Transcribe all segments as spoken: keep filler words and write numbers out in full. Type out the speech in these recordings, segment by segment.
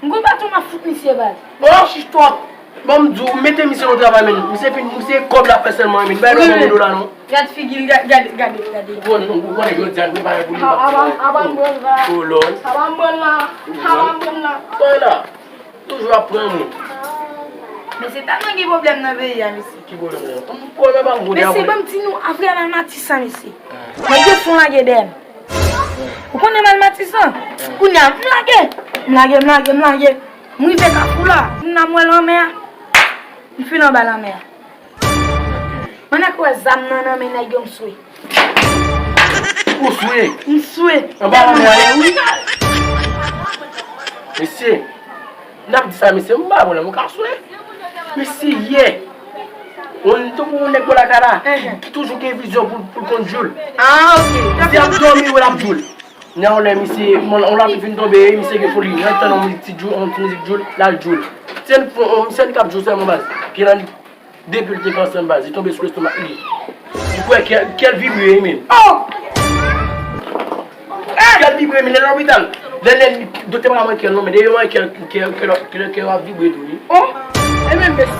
M gon baton m ap fout misye baz. Oh, chistòk. Bon, m di w, mete misye nan travay, men. Misye fin, misye kòb la fè sèlman, men. Bay non moun dola, non. Gad figi l, gad, gad, gad, gad. Ou konn, ou konn jodi a, nou pa pou li. Aba m pran la. Kolòn. Aba m pran la. Aba m pran la. Sa la. Toujou ap pran moun. Mesye, tèlman gen pwoblèm nan peyi a, mesye. Ki pwoblèm nan? Pwoblèm pa m konnen. Mesye, ban m di nou, afè a nan Matisan, mesye. Nèg yo fon lage dèyè m. Ou konnen m al Matisan? Kounye a, m lage. M lage, m lage, m lage. M rive Kafou la. M nan m wè lanmè a. M fin anba lanmè a. Mwen nèk wè zam nan nan men nèg yo, m swe. Ou swe? M swe. Anba lanmè a, wi. Mesye, n ap di sa, mesye, m pa pwoblèm, ou ka swe. Mesye, yè. Yon tankou yon nèg bò lakay la, ki, ki toujou gen vizyon pou, pou l konn djoul. Ah, ok. Misye ap dòmi, wè l ap djoul. Nan yon lè, misye, yon lapli fin tonbe, misye gen foli. Nan tann yon ti djoul, yon ti mizik djoul, l al djoul. Se yon, yon, misye k ap djoul sèlman baz. Ki nan Depi l te konsa baz, li tonbe sou lestomak li. Ou kwè kè, kè l vibre wi menm. Oh! Kè l vibre menm, lè lopital. Lè, lè, doktè pa ka manke l non, men depi yo manke l, kè, kè, kè, kè, kè w ap vibre tou wi. Oh! E menm bes.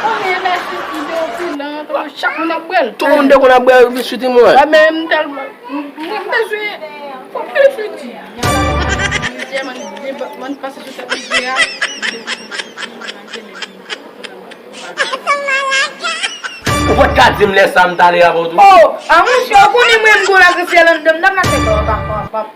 Konbyen lè soti de opilan, chak moun ap bwè l. Tout moun te konn ap bwè l, soti mwen. Mwen menm tèlman, m, m bezwen, fòk m reflechi. Mwen pase sou tèt misye a. Ou pa t ka di m lè sa m t ale avè w tou? Oh, a monchè, ou konnen mwen m gon lagrisyèl anndan m, n ap mache pap, pap, pap.